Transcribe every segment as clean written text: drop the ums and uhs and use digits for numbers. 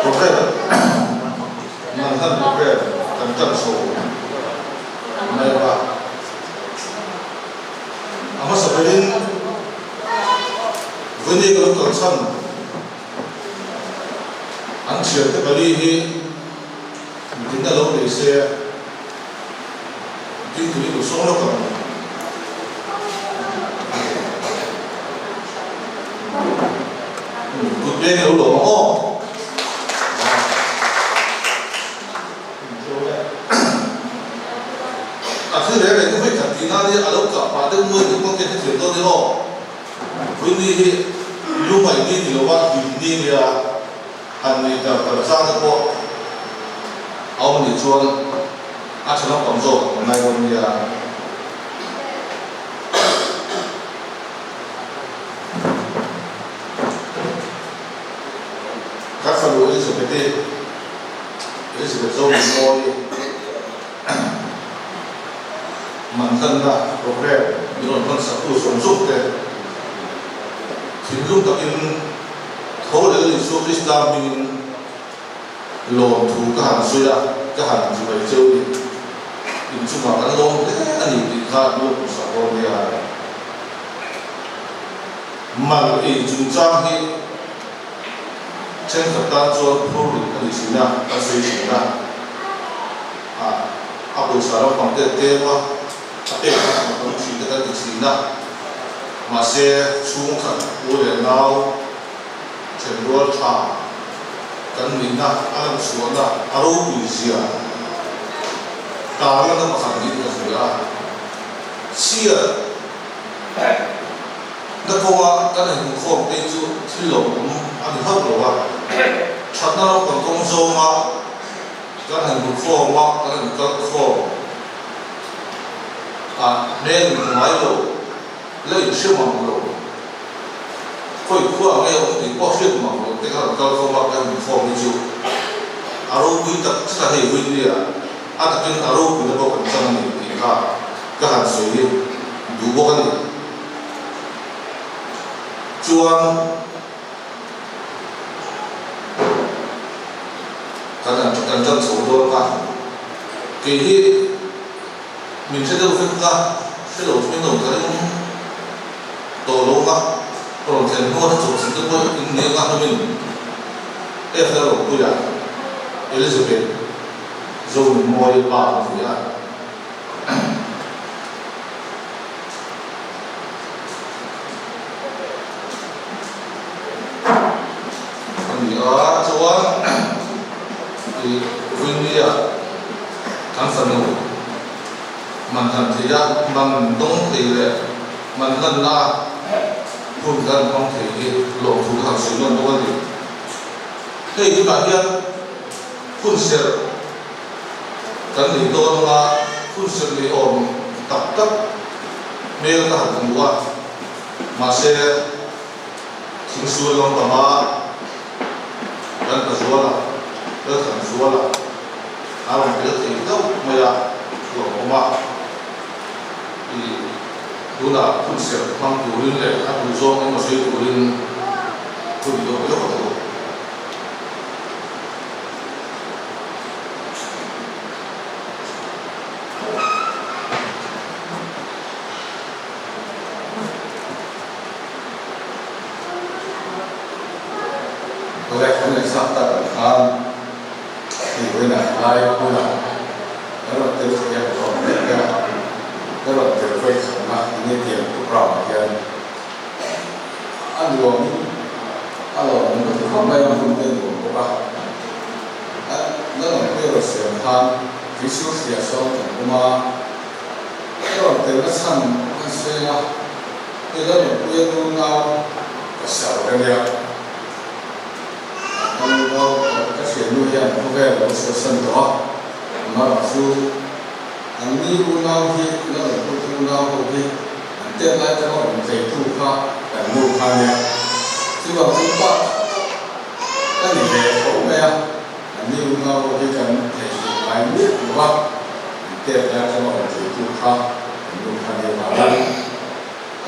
Program Manhlan program kan tan chho mai a. A hmasa berin Vawini ka lo kal chhan an thiante pali hi mitin a lo nei se ding turin lo sawng lawk ang. Kut peng i lo lawm ang aw. A thil reng reng hi vawi khat tih nan hi a lo kah pah deuh nuai duh pawh khian hrethiam dawn ni aw. Vawi ni hi lungaih ni ni lova hlim ni nia han nei tar tar chang te pawh a awm anih chuan a tha naupang zawk a ngai dawn nia. Kan fanu Elizabeth-i, Elizabeth Zorinawii, Manhlanna program min rawn hman saktu zawng zawng te thinlung takin tho leh Isua Krista hmingin lawmthu ka han sawi a, ka han chibai cheu ni. Inchungah kan lawm hle a ni tih kha min lo hmuhsak dawn nia. Mal ei chungchang hi thenkhat tan chuan phur rit a ni thin a, kan sawi thin a. A pawisa lampang te tlem a, a pek kha a tam thin te kan ti thin a. Mahse, chhungkhat u leh nau thenrual tha kan nihna a lanchhuahna a ropui zia tarlanna pakhat niin ka hria a. Chhiat. Na kawnga kan inhmuhkhawm te chu thil lawmawm a ni hauh lo a, thatna naupang kawng zawnga kan inhmuhkhawm a, kan inkalkhawm a, hmel inhmu ngai lo, la inhre mang lo, khawi khua nge awm tih pawh hriat mang lo te kha kan kalkhawm a, kan inhmuhkhawm hi chu a ropui tak zet a, hei Winnie-a a takin a ropuina pawh kan chang a ni tih kha ka han sawi duh bawk a ni. Chuan kan han kan tan chho dawn kha kei hi min hre deuh vek kha hre lo chu min lo ka ring tawh lo a, rawn thlen hnu a chawp chhun te pawh in ni anga hlawmin F Lalropuia Elizabeth Zonunmawii pa ka ni a. A ni a, chuan ih Winnie-a kan fanu man hlan thei a, man dawng thei leh man hlanna hun kan hmang thei hi lawmthu ka han sawi nawn bawk a ni. Hei tunah hian hun serh. Kan nei dawn anga hun serh nei awm tak tak hmel ka han hmu a, mahse thingsual lampanga kan pa zuala, Lalthlan zuala a rawn tel thei hlauh mai a, thuam awm a, ih tunah hun serh hmang turin leh a duhzawng emaw sawi turin hun i lawk lawk ang u. Awle kan leh chak tak ang khan hei vawiinah lai hmunah kan rawn tel thei a ka awm mek a, ka rawn tel vawi khatna enge tiang programme ah hian a nuamin a lawmawm ka ti khawp mai a, hun te a nuam bawk a. A la rawn pui rawn siam khan Trisur hria sawn kan awm a, ka rawn telna chhan an sawi ang a, hei la rawn pui a nu nau ka sar ka nia. A nu nau ka thiannu hian khawvel lo chhuahsan tawh a, amaherawh chu an ni unau hi la rawn put unau ho hi an tet lai atanga awm theitu kha kan nu kha nia. Chuvang chu pa tak tak Ka ni ve tho mai a, an ni unau pawh hi kan theihnghilh ngai miah lo va, an tet lai atanga awm theitu kha an nu kha nia vangin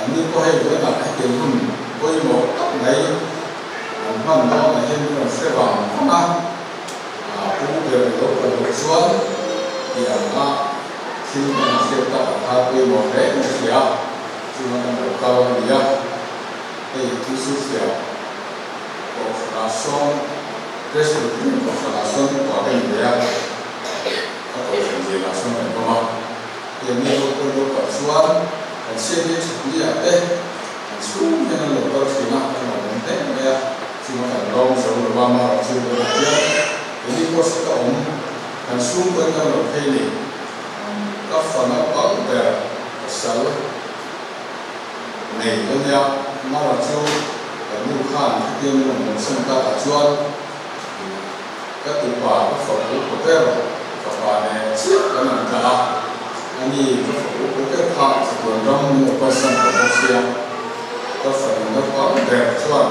an ni pawh hei vawiinah hetiang hun pawimawh tak mai an hman dawnah hian min rawn hre vang vang a. Thil kan han hriat tak ang kha pawimawh hle in ka hria a, chunga kan lo kal a ni a, hei Tuisuhriat Kohhranah sawn Presbyterian Kohhranah sawn upa ka ni ve a, a Kohhran lianah sawn kan awm a, hei mi ho pawh lo kal chuan kan chhiatni thatni-ah te kan chhung hian an lo kal thin a, kan lo awm hle mai a, chunga kan lawm zo lo a, amaherawhchu tunah hian keini pawh hre ka awm. Kan chhungkaw kan lo phei ni. Ka fa naupang ber pasal nei a nia, Mara chu kan nu khan khatiang min rawn hawnsan takah chuan ka tupa ka fa upa ber fapa nen chiah kan an tah a, ani ka fa upa ber kha chatuan ram min lo kalsan tawh bawk sia, ka fanu naupang ber chuan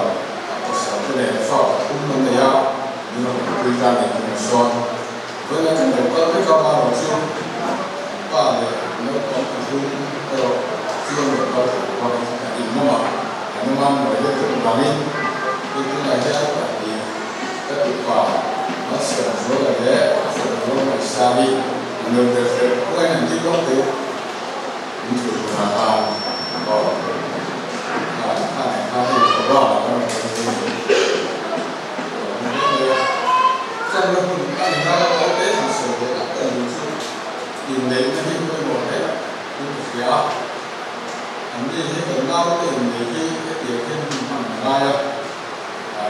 a pasal te nen fa pathum an nei a. Min rawn pui ta nen hian a sawn. Vawiin kan lo kal vek a, amaherawh chu an pa leh naupang pathum erawh chu an lo kal thei lo a, a in lamah an awm a, nuai deuh deuh vangin hei tunah hian pahnih ka tupa Malsawmzuala leh a fapa Rawlmaisangi an lo tel hreh khuain an ding lawk deuh min thut hunah khan aw kha kha nen khan hei program ah kan rawn tel thei a ni. Changna hun a ni ngai a, naute han sawi leh tak tak ni chu inneihna hi pawimawh hle in ka hria a, an ni hi kan naute inneih hi hetiang hian hun hman a ngai a,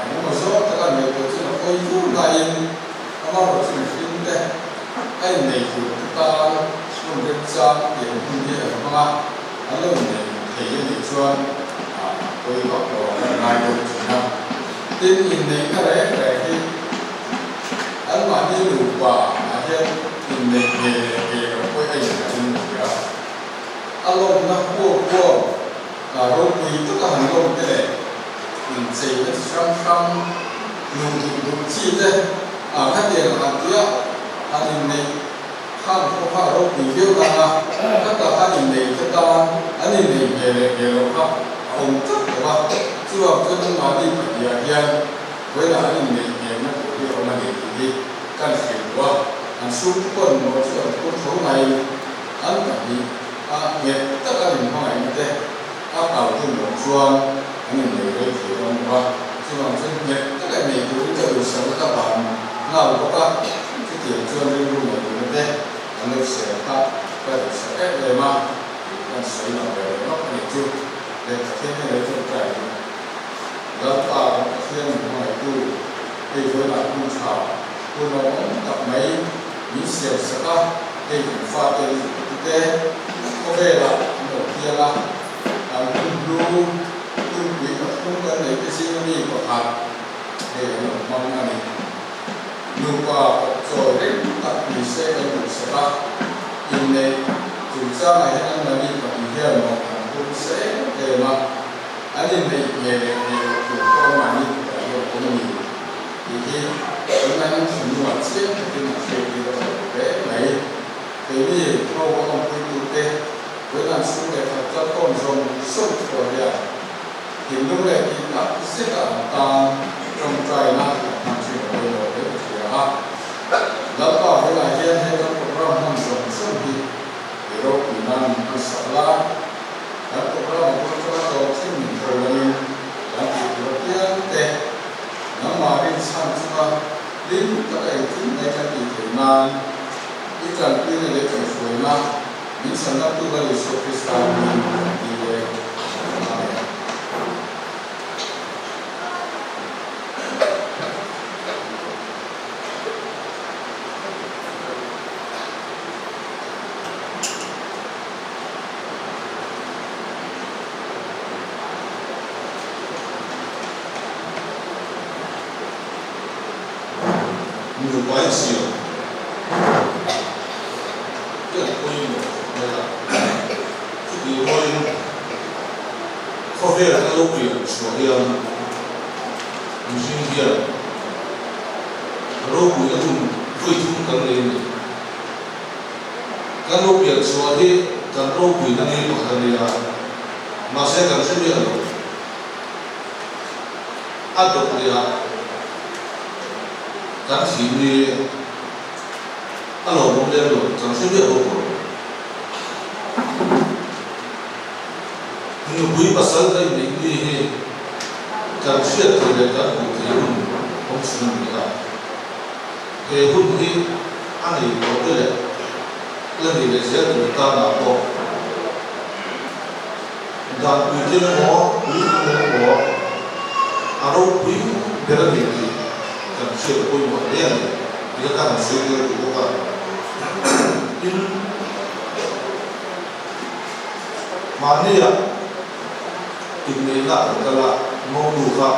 engemaw zawng taka ngaihtuah chuan a pawi viau laiin amaherawh chu mihring te a inneih tur te tan hun remchang tiang hun hi an hmang a, an lo inneih thei a nih chuan a pawi vak lo ang a ngai deuh thin a. Tin, inneihna reng reng hi anmahni nupa ah hian inneih nge leh nge lo pawh a innghat in a hria. A lawmna huam huam ropui taka han lawm te leh incheina chi hrang hrang hnuh duh duh chi te khatiang ang tia han inneih khan pawh kha a ropui viau dan a, khata khan inneih te tan an inneih nge leh nge lo kha a awm tlat lo a. Chuvang chuan anmahni pahniha hian vawiinah an inneih ngemna tur hi a awm a ni tih hi kan hrilh duh a, an chhungte pawn mawh chu an phur tho maiin an pahnih a nghet tak an inhmangaihna te a kal hun loh chuan an innei rei thei dawn lo a, chuvang chuan nghet taka innei turin ka duhsakna ka ban nghal bawk a, chutiang chuan rilru ngaihtuahna te an lo ser kha ka duhsak em em a tih kan sawi lang ve leh lawk a nih chu. Leh Pathian hi lei tawngtai hi Lalpa kan Pathian min hmangaihtu hei vawilah hun tha hun awm tak mai min siam sak a, hei kan fate an zirtirtu te khawvelah an lo piang a, kan hun hlu hunpui pathum kan neih te zinga mi pakhat hei an lo hmang a ni. Nupa kawpchawi reng tak ni se kan duhsak a, inneih chungchangah hian an mahni pahnih hian mawh an phur nasa em em a, an inneih nge leh nge loh tur pawh an mahni kutah hian a awm a ni tih hi tunah hian thinlungah chiang takin a hriat tir a hlauh hle mai. Keini ho a awmpuitute vawiin chhung leh khat kalkhawm zawng zawng thuah hian Thinlung leh tih tak zeta an tan tawngtaina an hman thin a pawimawh hle ka hria a. Lalpa velah hian he kan program hman zawng zawng hi i ropui nan min hman sak la, kan program a bul tanga tawp thleng min tho langin kan tih tur apiang te nangmah rinchhan chunga hlim taka engkim mai kan tih theih nan i tanpuina leh kaihhruaina Min chhanna tu Lal Isua Krista hming kan dil e. Amen. Nupa insiam. Hian pawimawh khawp mai a, chutih rualin khawvel kan lo pian chhuah hian mihring hian ropuina hun vawi thum kan nei a ni. Kan lo pian chhuah hi kan ropuina ni pakhat a ni a, mahse kan hre miah lo. A dawt leh ah kan thih ni. A lawmawm lem lo, kan hre miah bawk lo. Nupui pasal ka inneih ni hi kan hriat theih leh kan hmuh theih hun awm chhun a ni a. He hun hi a nei tawh te leh la nei leh zel tur tanah pawh dan puitling emaw, puitling emaw a ropui ber a ni tih kan hriat a pawimawh hle a ni tih kha ka han sawi tel duh bawk a. Tin, mahnia inneihna kan kal a, mawngnu kha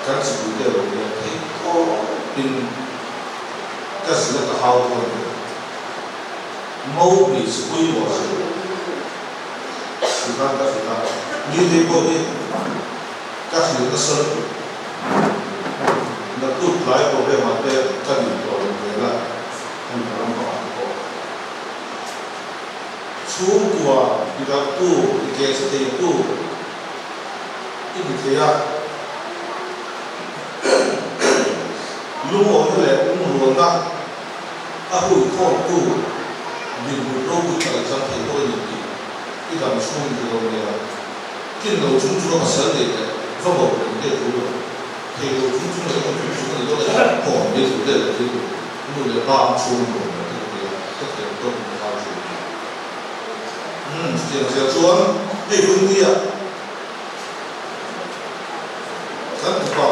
kan chipuite a lo nia thei thawpin ka zilh a ka hau dawn lo. Mo hmeichhe pawimawh chu tikhan ka hrilh a, Nitei pawh hi ka hrilh nasa lutuk. Naktuk tlai program ah te ka nih tawh lo zel a, hemi ka ram pakhat pawh. Chhungkua ti darhtu, ti kehchhe theitu i ni thei a. Lungawhna leh lungrualna a huikhawmtu dinhmun ropui tak i chang thei bawk a ni tih i dam chhung in hrelo nia. Kin lo chung chunga pasal neih leh va mo reng te a tul lo. Thei lo chung chung leh emaw chung chung a ni dawn a, hawn mai tur te leh thil nu leh pa ang chhung a nuam lo te ka ti a, ka thiam tawk in ka hau thin a ni. Umm chutiang zel chuan hei hun nia kan tupa.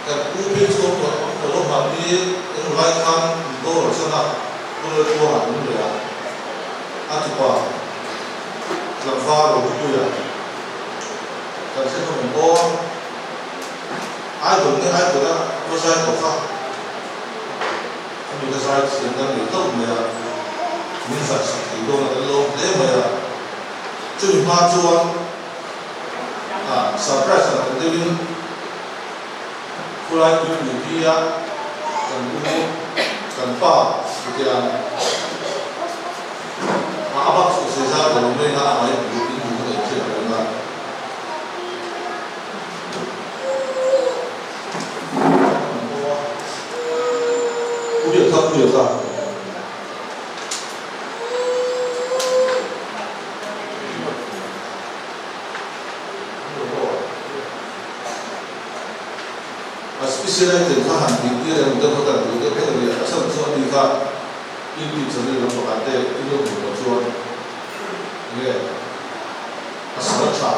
Kan pu phei chu awm tawh awm tawh lo mahni eng lai khan min boral san a, Pu Laltluanga an awm leh a, a tupa tlangval Rohlupuia kan thlen awm ang aw. Idol nge Idol a va zai tawh kha, khami ka zai thiam kan nei hlauh mai a, min zai sak thei dawn a kan lawm hle mai a, chumi hma chuan Ah, surprise ang reng deuhin khulai tuipui pi a kan u kan pa butiang a a bak chu sawi zau ta lo mai a, amah hi duh in duh ka nei thiam reng a. Pu Biakha, Pu Biakha. A special item kha han tih tir emaw deuh kha kan duh deuh hlek a ni a, a chhan chu ani kha YouTube channel lam pakhat te i lo hmuh tawh chuan nge pasal tha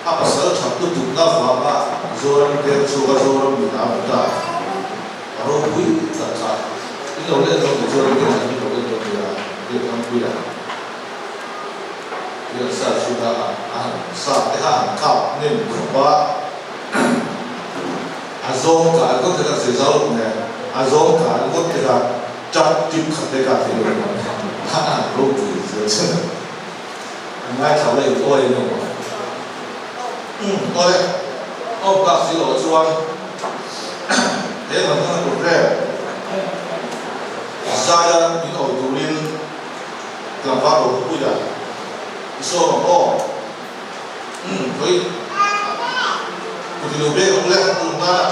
a pasal that lutukna vanga Zoram veng chhuaka Zoram min a hmu ta a ropui tak kha in lo let dawn tih chuan in lo let dawn nia Biakrampuia. Riak sa chhunga a han sa te kha a han kap hnem khawp a, a zawng kah ringawt te kha sawi zau lo nen, a zawng kah ringawt te kha tap tip khat te kha a thei lo emaw a han ropui zel che an ngaithla la in awi emaw umm awle awm tak si loh chuan he man hmanga programme zaia min awi turin Tlangval ro puia i sawm ang aw. Umm khawi kut i lo bek ang le a lung nan ah.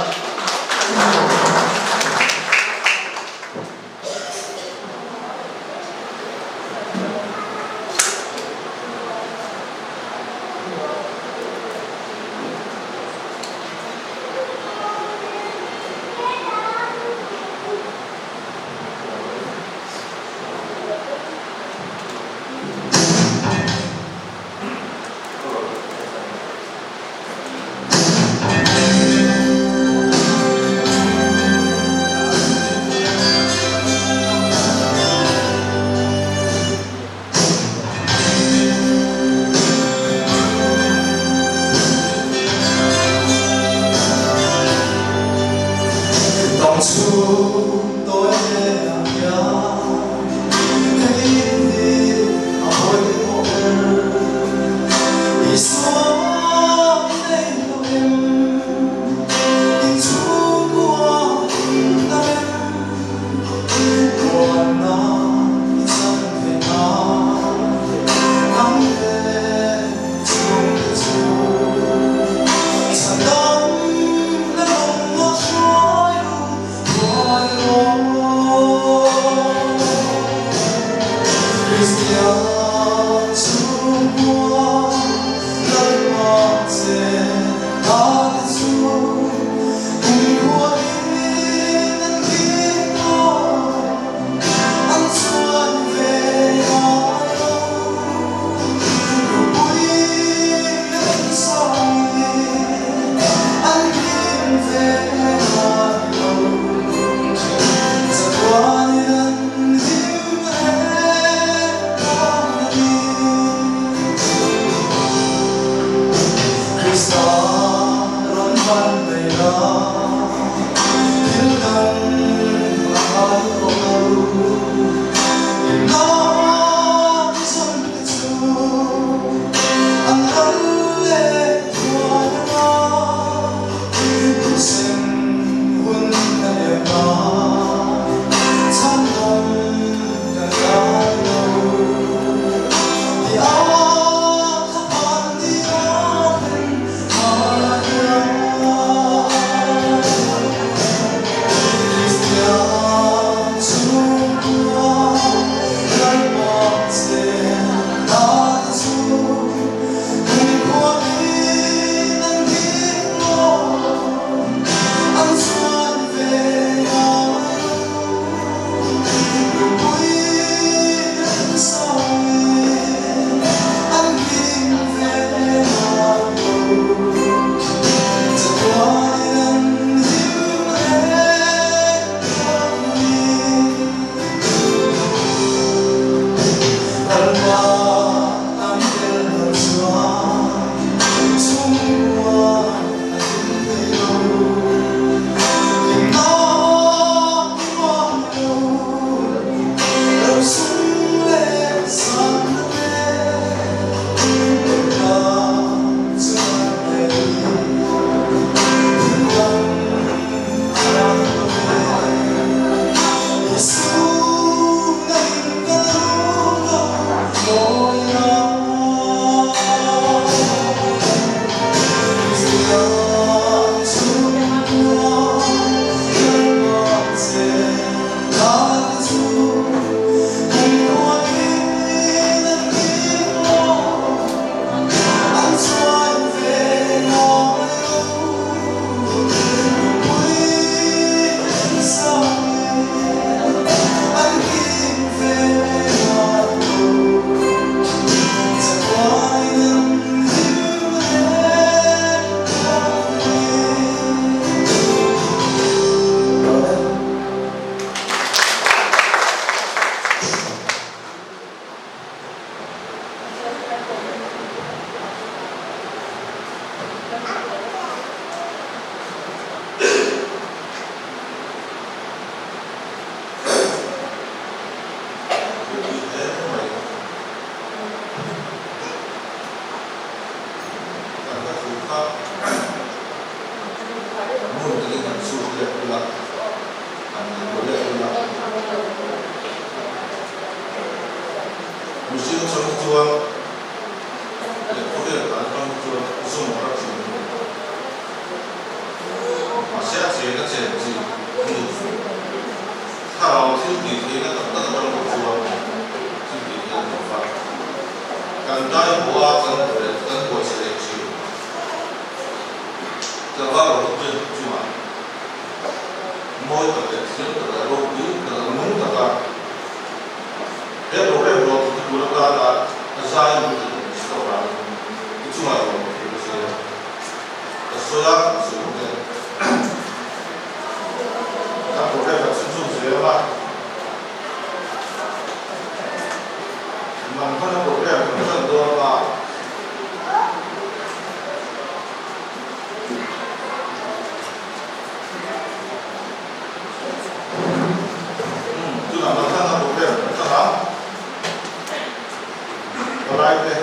Tlangval lo te chungah mawi tak leh thiam tak leh ropui tak leh nung taka he program hlawhtling tur atana a zai lut leh min hrilh avangin i chungah i lawm thei ka sawi a. Ka sawi a, ka sawi bawk e. Kan program kan chhunzawm zel a. Man hmana program kan tan dawn a. Tunah man hmana program kan tan a. Palaite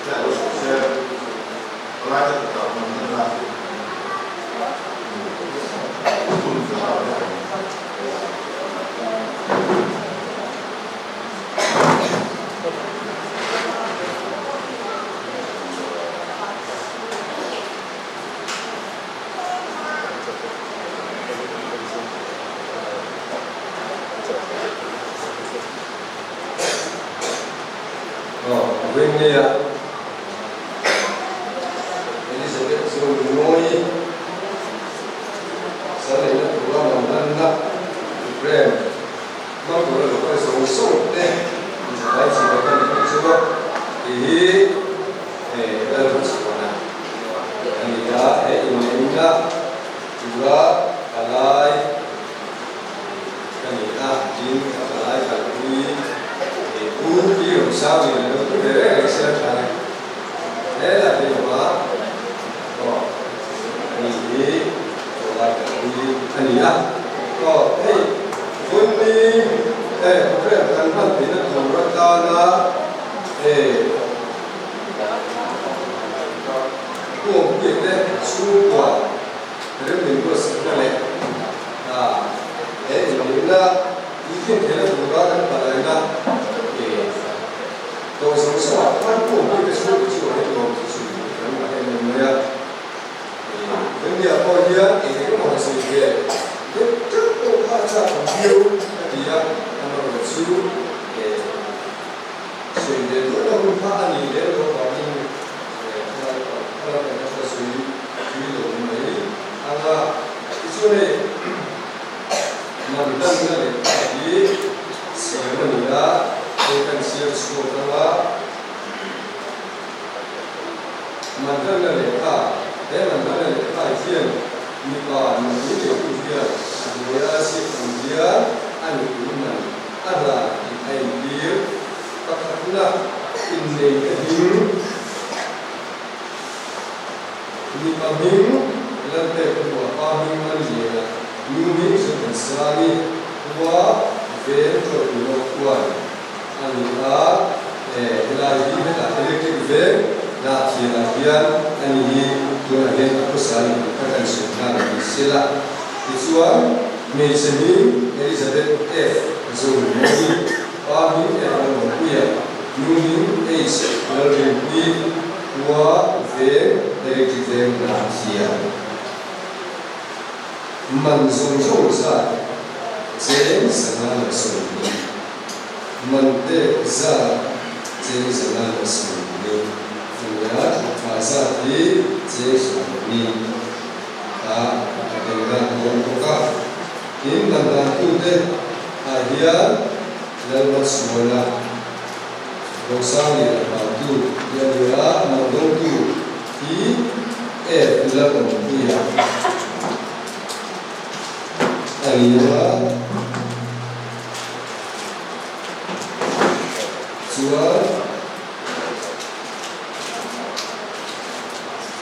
hian lo chhuk se. Palaite kutah man hmana hun ka hlau e. Rinnia Elizabeth chu Nunui Saleina tura manhlanna Ukraine hmang tura lo kal zawng zawng te inzalai chi mai kan ni phei chu tih hi Lalhmachhuana a ni a, he inneihna tura palai ka ni a, tin ka palai kalpui Pu Pi Rosangin a lo ti ve reng reng sia tha e, he la hi lo a aw a ni hi palai kalpui a ni a, aw hei Vunni he program kan hman theihna tur atana he. Puangpuia te chhungkua remlin ruatsak na leh he inneihna tihtlin theihna tura kan palaina tawh zawng zawngah khan Puangpuia te chhungkua chu a rinawm tih chu kan ngah em em mai a. Vengnia pawh hian eng emaw han sawi ve deuh teuh pawh kha a chak ang viau a ti a, amaherawhchu Sawi ve duah na hun kha a nih lem loh vangin khawlai pang kha lam kan hre zui zui lo mai ang a. Tichuan hei man hlanna lehkha hi siam a ni a, hei kan chhiar chhuak ang a. Man hlanna lehkha, he man hlanna lehkha hian mipa nupui neitu hian a hnuaia a ziak ang hian a nupui man A hla tih a intir. Pakhatna innei ka hming, mipa hming Lalpek hnuah pa hming a ni leh a, nu hming chu Thansangi khua veng Ṭawlhmuhnawk khuan a ni a, helai hi hetah electric veng Nahthianah hian a ni hi tunah hian a khawsa a ni tih kha kan sawi nghal a ni sela. Tichuan, hmeichhe hming Elizabeth F. Zorinmawii, pa hming F. Lalawmpuia, nu hming H. Lalrinpuii, khua veng Electric Veng Nahthian. Man zawng zawng zat 120, man pek zat 120 a ni a, thutphah zat hi cheng 20. A a tel nghal dawn bawk a. Tin, man dan tute ah hian Lalhmachhuana, Rosang leh Lalhmautu hi a ni a, man dawngtu hi F Lalawmpuia a ni a. Chuan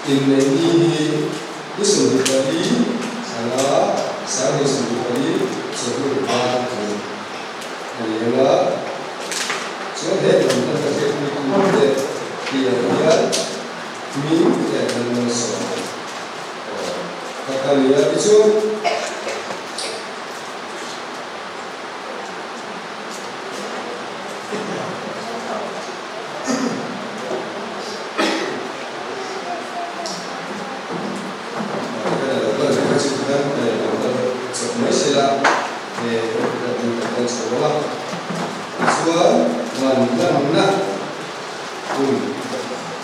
Inneihni hi ni 24 thla 2024 chawhnu ban a ni. A ni ang a, chuan he lam hman ka hriatpui tute tih ang hian hming leh kan malsawm aw ka ni a. Tichuan. Chuan man hmanna hun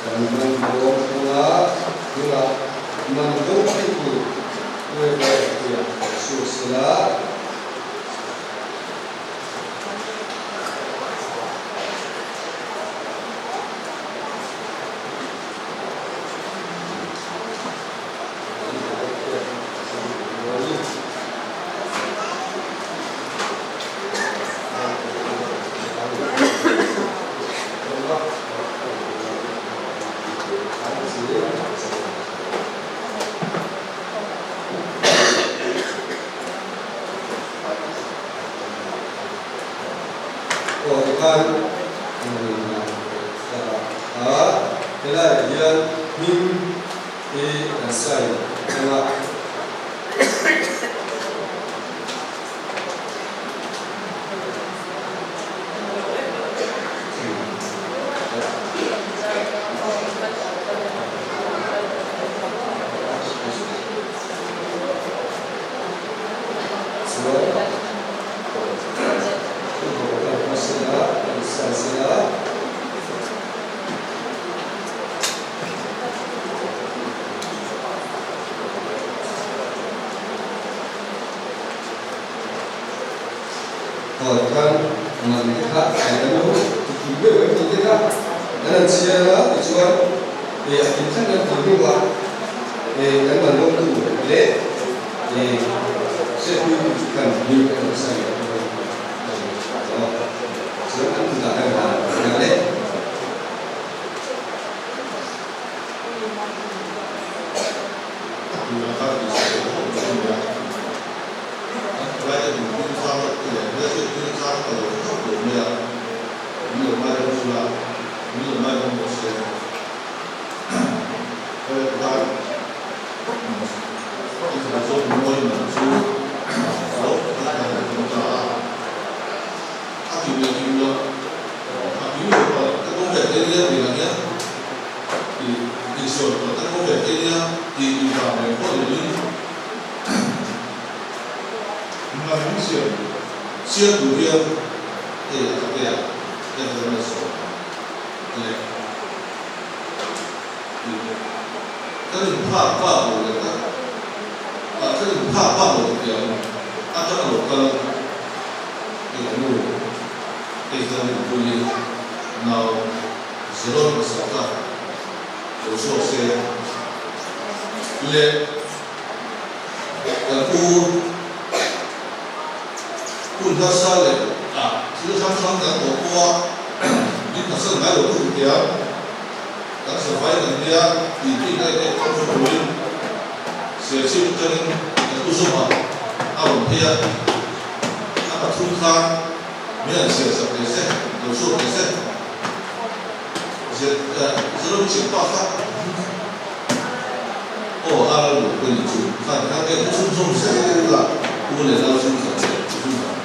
kan hman dawn thung a, tunah. Man dawng thei tur UEFA tiah chhuak sela. Aw tikhan a helaiah hian hming hi kan sign ang a. Chuan thu kan hma sela, kan sign sela. Aw tikhan man te kha an kan lo ti kim deuh em tih te kha an han chhiar a, tichuan eh a kim thleng kan tih hnuah eh kan man dawngtu leh eh hriatpuitu chu kan hming kan rawn sign leh dawn a ni. Aw chuan an kutah kan hlan a le. A tura kha tih sawi loh khawp chu a ni a. An palai te duh hming chang te leh hmelhriat hming chang ka lo hre khawp lo mai a, min lo ngai dawn sula, min lo ngai dawn bawk se. Awle tikhan i fapa zawk mawi man chu lo kan hlan leh dawn ta a, a kim leh kim loh, a kim loh pawh ka kawng ve thei nia tih ang hian tih insawi pawh ka kawng ve thei nia tih indan reng pawh ni loin Man siam chiah tur hian hei a kate ah hian ram la sawm leh tih kan in phak bak lo leh tak ah kan in phak bak lo tih ang atang a lo kal hei ka nu hei hian in pui nau Zeron pasal kha lo chhuak se leh. Kan u hun harsa leh thil hrang hrang kan tawh pawh a, min pasal ngai lo tu hian kan zavai kan nia tih tih na eng eng chu turin Serchhip atangin kan u zawmah a rawn phei a, a pathum khan min han siam sak teh se, lo chhuak teh se. Zero chiah pa kha aw a ral lo ka ni chu khan kha ke ka chhun zawm zel a u leh nau chhung khat leh chhung khat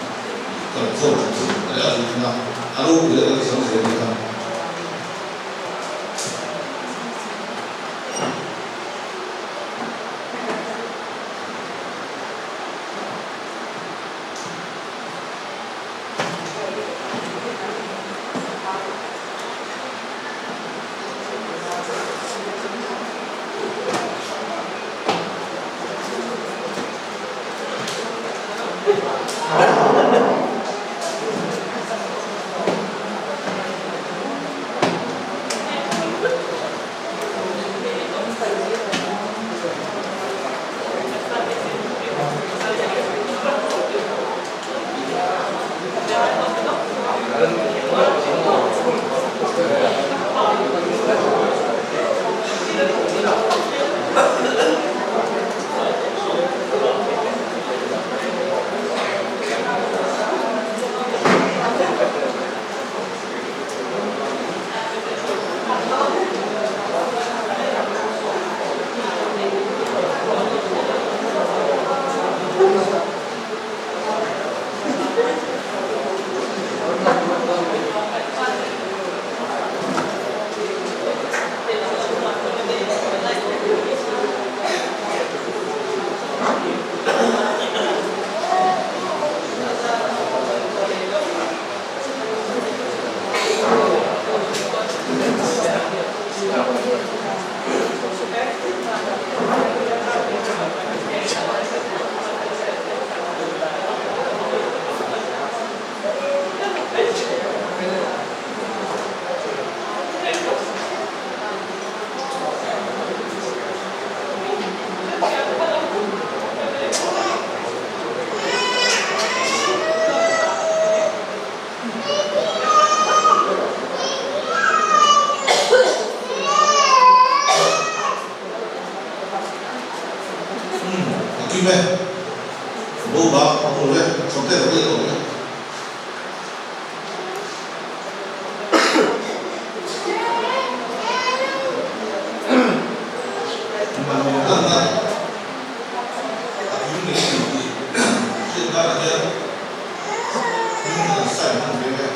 kan khawm thin chu a leh a zut na a ropui a kan sam zel ni kha. Kim e, bo bang a awm lo e, chawngte lo ei lo e. Lanna a kim ngei a ni tih hriat danah hian hming an sign hman ve e.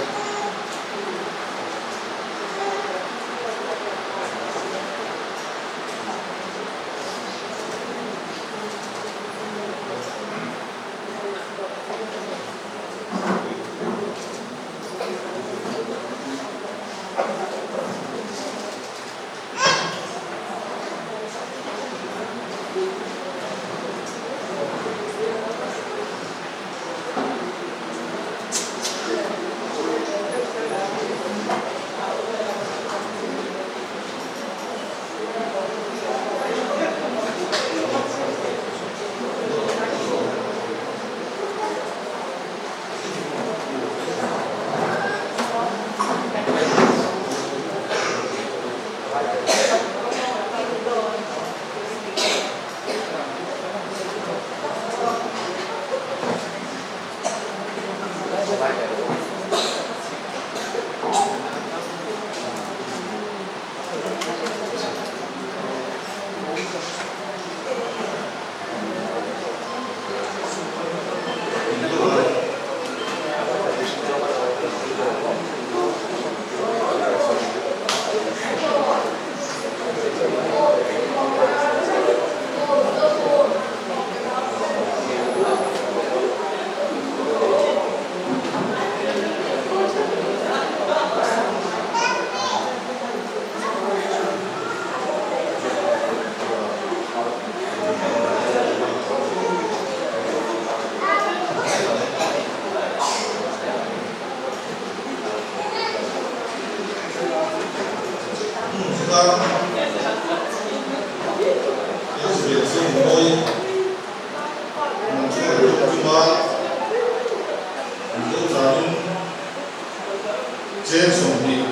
Cheng 20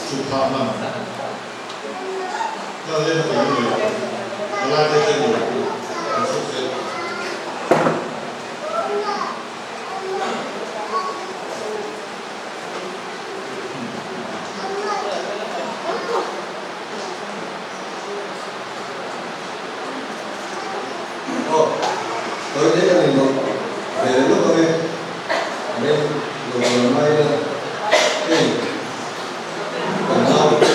chhuk phah man hlan lem thei a ni lo, palai te hian ni lo an chhuk thei. Aw, tawi te ka ni lo ve lawk ang e. Rem lo lo mai ila hei kan nau te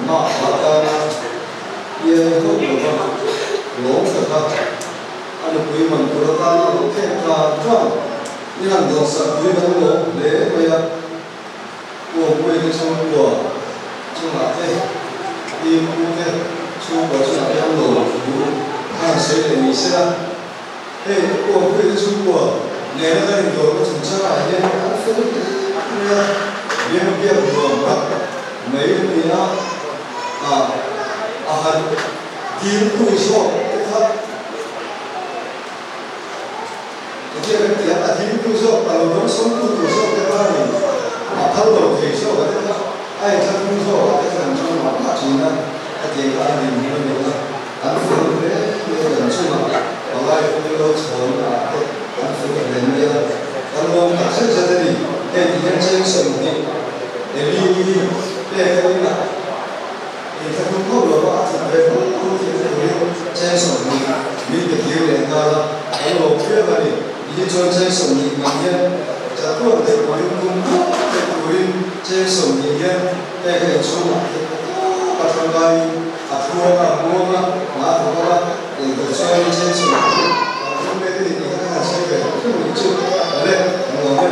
pawh mah a tana pian hauh lova lawm taka a nupui man tur atana lo khek tha tha i han dawhsak pui kan lawm hle mai a, Puapuii te chhungkua chungah te, Pi Pu te chhungkua chungah te an lawm thu a han sawi leh ni se la. Hei Puapuii te chhungkua nena kan indawrna chungchangah hian an fel hle mai a, biak biak nuam tak mai a ni a, a han diltu zawk te kha Engtia kan tih a, a diltu zawk, a lo dawngsawmtu tur zawk te kha a ni, a phal lo thei zawk a te kha a inthlahrung zawk a te kha kan chang mah mah thin a, a tih kha a rin a ni a. An fel hle mai a, kan chungah palai pawhin lo chhawn ah te an fel hle mai a, kan lawm tak zet zet a ni. Hei ti hian cheng 20 Eli hi pek a inah inthlahrung hauh lo va a that ve fo fo tih na turin cheng 20 min pe kir leh nghal a, kan lawm viau a ni. Ti hi chuan cheng 20 man hian chatuan daih turin kum tawp daih turin cheng 20 hian pek a inchhungah theih tawp a tangkaiin A thuang a, muang a, hna thawk a, engtur chuan in chen chhun ang chu kan tum mek a ni tih kha ka han sawi ve hrim hrim chu a le, kan lawm e.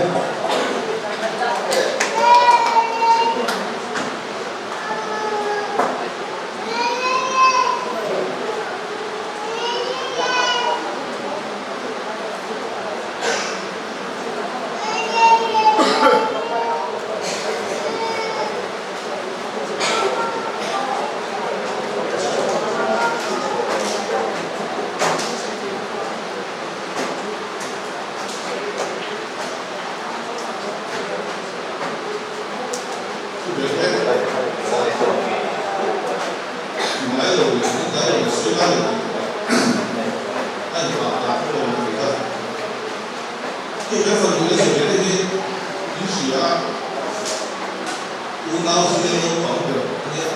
Unau zinga naupang ber a nia.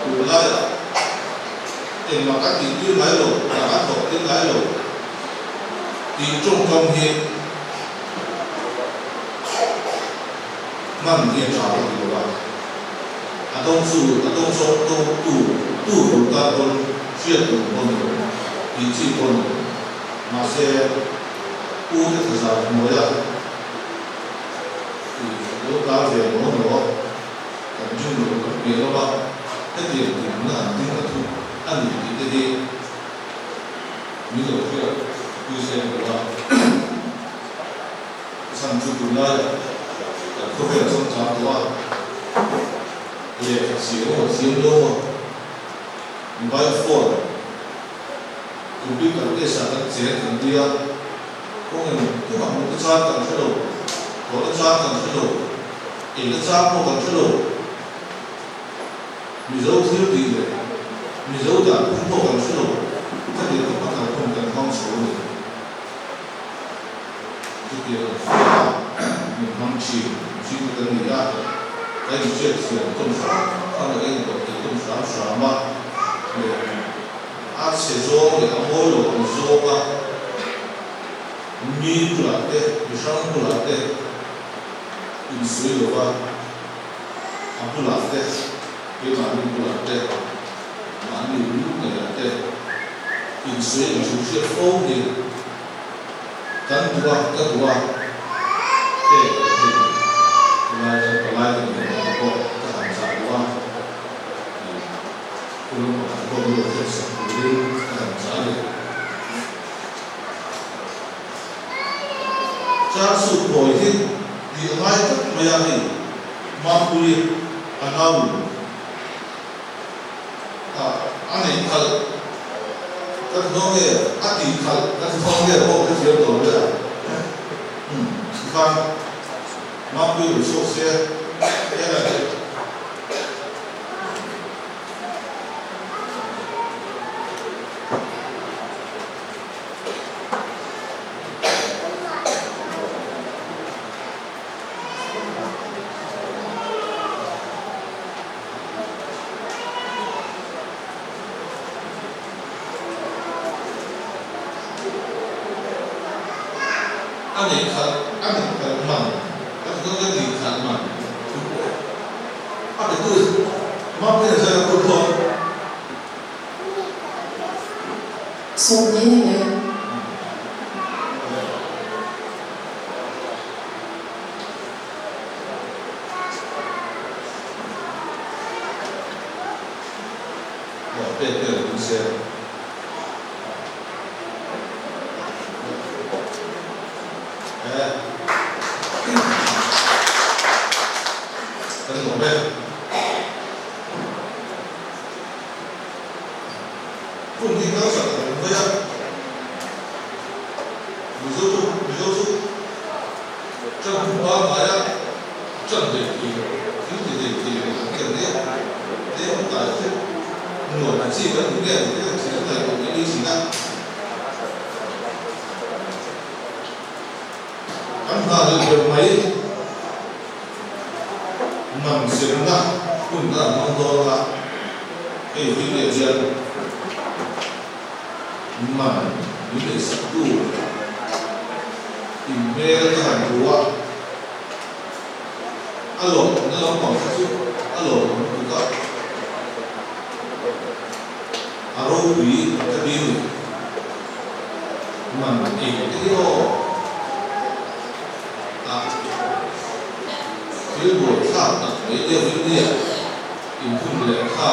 Tunlaiah engmah ka tihtir ngai lo, hna ka thawhtir ngai lo tih tawngkam hi hman hi a tha ka ti lo a. A dawng chu a dawng zawk tu tu tur tan pawn hriat tur pawh ni lo, tih chi pawh ni lo. Mahse, U te thazar hnuaia i lo tar ve maw maw? Kan ring lo kan piah lova, hetiang dinhmun a han ding a thu a ni tih te hi min lo hriat pui zel lo a. Chhan chu tunlaiah kan khawvel changchang tawh a, lehkha chhiar emaw thiam lo emaw mobile phone, Computer test ah kan cheng kan nia, kawng eng tumah hmuh na chang kan hre lo, thawh na chang kan hre lo, ei na chang pawh kan hre lo. Mizo thil tih leh Mizo dan phung pawh kan hre lo, khatiang khawp a kal hun kan hmang chho a ni. Chutiang ang hria a min hmang thin mihring te kan ni a, ka inhriat thiam tawn hram hram leh ka indawh thei tawn hram hram a leh a chhe zawng leh a mawi lo ang zawnga mi bulah te, mi hrang bulah te insawi lova a bulah te, keimahni bulah te, mahni lu ngeiah te insawi inhrilhhriat fo hi. Kan duh a, ka duh a, pek ka hei tunlai kan palai ka nih ang te pawh ka han chah duh a, tih hun pakhat pawh min lo hriatsak turin ka han chah a ni. Char suit phawi hi tih a ngai tlat mai a hei, Mapuii a nau in. A neih khalh ka ti dawn nge a tih khalh ka ti dawn nge pawh ka thiam tawh hle a umm tikhan Mapuii rawn chhuak se en a tih. A neih khalh a neih khalh man a ti dawn ka tih khalh man a pe tu Mapui a zai a kut dawn. Sawmni ni mai. Aw pek vel a tum se. E kan lawm e. Hun hi kal chak a awm mai a. Mizo chu Mizo chu Ṭan hun pangngai a ṭan leh thei lo, thil ti leh thei lo kan ken nia. Tlem tlai hret nuam chi kan ni nge tih te kan thil ngaihtuah mai mai thin a. Kan hna leh ber mai man zirna hun kan han hmang dawn a, hei hi nge hian Man min neihsaktu in hmel ka han hmu a, a lawmna lampang kha chu a lawmawm lutuk a, a ropui ka ti ni. Man eng te hi aw a thil buaithlak tak mai deuhin nia inphun leh kha.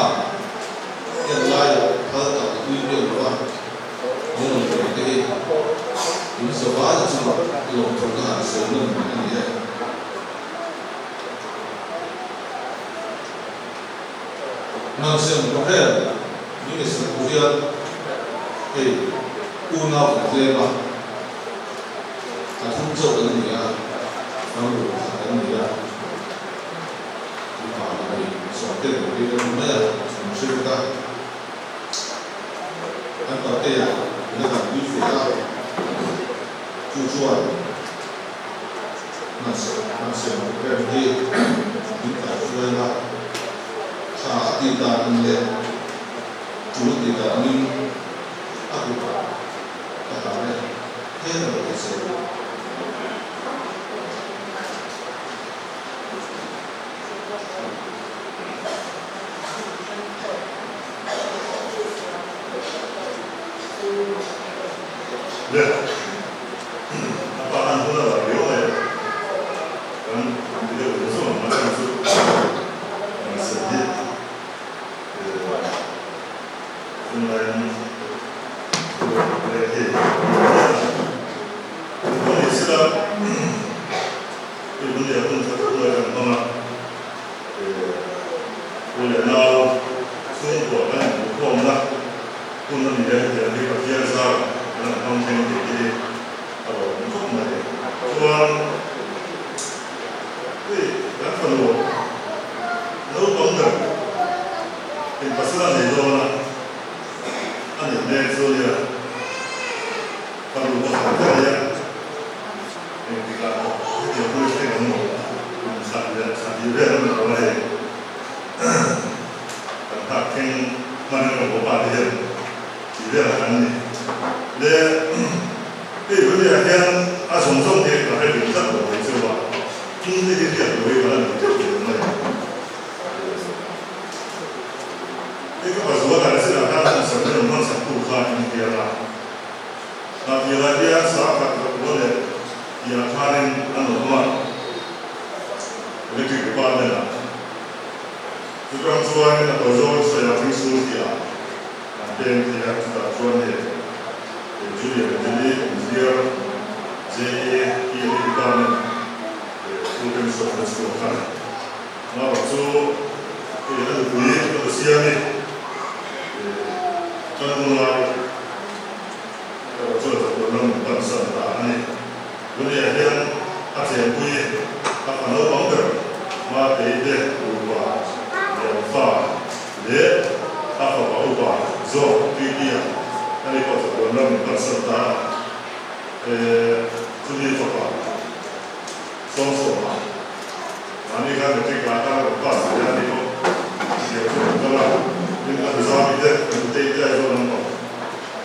Heng laiah phal tak a tui vel lo a, min rawn pe te hi in zavai chungah lawmthu ka han sawi nawn mai a ni e. Hmansiam khawvel min i sak tu hian hei unau kan tlem a, pathum chauh kan ni a, fanu pakhat kan ni a. Mipa pahnih sawmte kan tir a ni mai a, an hre vek a. An patea min a kan pui fe a, chu chuan hmansiam program hi vel a, tha a tih dan ang leh tul a tih dan angin a kutah ka hlan e, he a lo ti che. Le, a pa an hun a la riau mai a, kan ti deuh zawng zawng ang a chhan chu kan sawi hi tunlaiin leh hei a ni sela hei hun leh hun khat hunlai kan hmang a, u leh nau chhungkua kan inhmuhkhawmna hun a ni a, hetiang hi Pathian zarah kan han hmang thleng tih hi a lawmawm khawp mai. Chuan hei kan fanu naupang ber in pasal a nei dawn a, a nih mek chu nia fanu pakhat ka nei a. Engtikah pawh hetiang hun thleng an awm kum khat leh thla hnih vel a ni tawh a hei. Kan nghak thleng hman emaw pawh pa te hian tih vel a kan ni. Le hei Vania hian a zawng zawng hi ka hre dim tlat lo mai cheu a, thing te hi hriat loh hi ka la nei teuh teuh mai a. Hei ka pazual ah chinah khan hmangsak emaw hmangsak tu kha in hria a. Hnahthialah hian sangkhat rakua leh piah khanin an awm a, Electric Department-ah. Chutang chuan a tawzawng sawi a Thisur tih ah an peng thei a, chutah chuan hei Junior Engineer, Engineer, JE, PLE Department leh Full Pension an chhuak a. Amah chu hei a nupui ka la siam i, kan unau erawh chuan chatuan ram min pansan ta a ni. Tunah hian a chenpui a fa naupang ber Matei te upa Lianfa leh a fapa upa zawk Pipi-a a ni pawh chatuan ram min pansan ta a. Chumi fapa Sawmsawma mahni khan matric ah khan a rawn pass ve a ni bawk. Chutiang chu an kal a, tin a Mizami te, a nutei te Aizawl lampang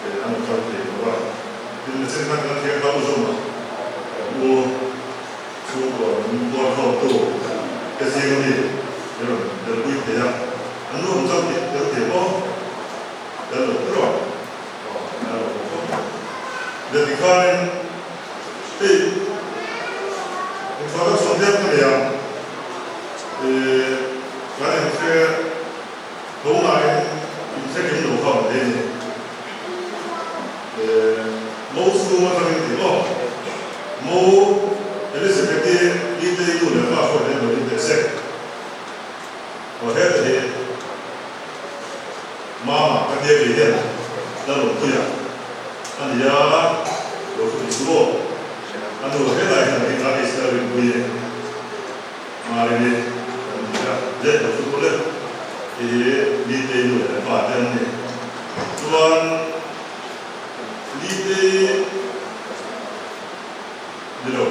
an rawn kal thei lo a. Tin nichin khan kan thiam kha u zawm a, kan u chhungkaw min bual khawmtu te zing ami i rawn belpui thei a, an nu rawn kal tel thei maw? Tel lo tiraw? Aw, tel lo bawk khawp mai. Le tikhanin hei inthawhna chhuah tlem ka nei ang, ih kan inhre tho nain inhre kim lo kha awm thei a ni. Ih Mo chhung atangin tih maw? Mo Elizabeth-i Litei nu leh pa hruai hian lo in teh se. Aw heta hi Mama ka tia kei hian Lalawmpuia a ni a, lo thu ti chu aw. A nu helai hian a ding a, Israel rinpui e Marini kan ti a, leh lo thu pawh le i Litei nu leh pa te an ni. Chuan Litei ni lo